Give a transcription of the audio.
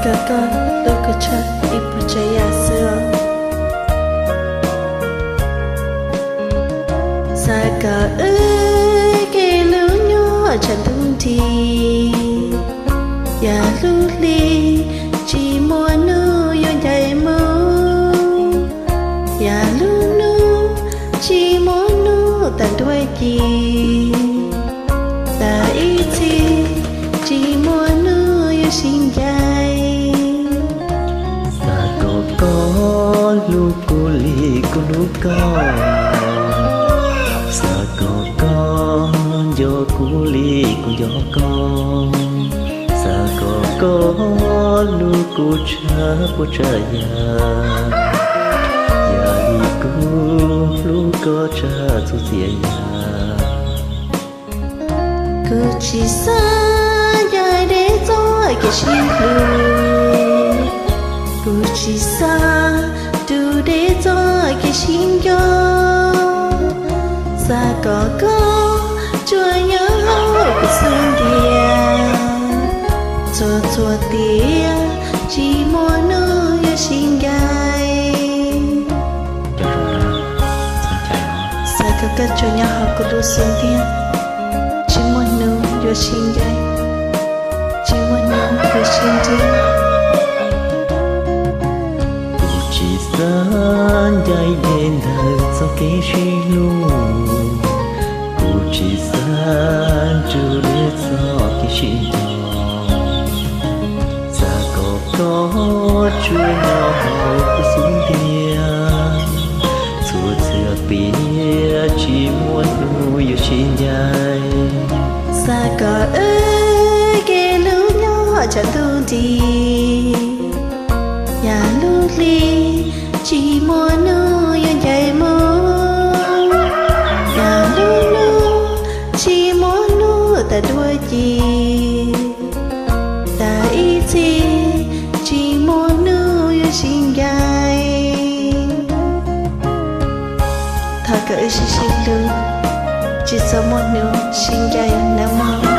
Kom koj hlub kuv tshaj ib puas tsav yam xwb os. Xav kom wb kev hlub nyob tshav ntuj nti, yam hlub hli tsis muaj hnub yuav ncaim mus, yam hlub hnub tsis muaj hnub tawm nruab ci, tas ib txhis tsis muaj hnub yuav sib ncaim. Xav kom koj hlub kuv li kuv hlub koj, xav kom koj nco kuv li kuv nco koj, xav kom koj hlub kuv tshaj puas tsav yam, yam li kuv hlub koj tshaj txhua txhia yam. Kuv tsis xav ncaim deb txoj kev sib hlub, kuv tsis xav rub deb txoj kev sib nco, xav kom koj tsuas nyob hauv kuv xub ntiag, txhua txhua tiam tsis muaj hnub yuav sib ncaim. Xav kom koj tsuas nyob hauv kuv lub xub ntiag, tsis muaj hnub yuav sib ncaim, tsis muaj hnub yuav sib ncaim. Kuv tsis xav ncaim deb ntawm txoj kev sib hlub, kuv tsis xav rub deb txoj kev sib nco, xav kom koj tsuas nyob hauv kuv xub ntiag, txhua txhia tiam tsis muaj hnub yuav sib ncaim. Xav kom wb kev hlub nyob tshav ntuj nti, yam hlub hli tsis muaj hnub yuav ncaim mus, yam hlub hnub tsis muaj hnub tawm nruab ci, tas ib txhis tsis muaj hnub yuav sib ncaim. Thov kom wb sib sib hlub, tsis txhob muaj hnub sib ncaim nawb mog.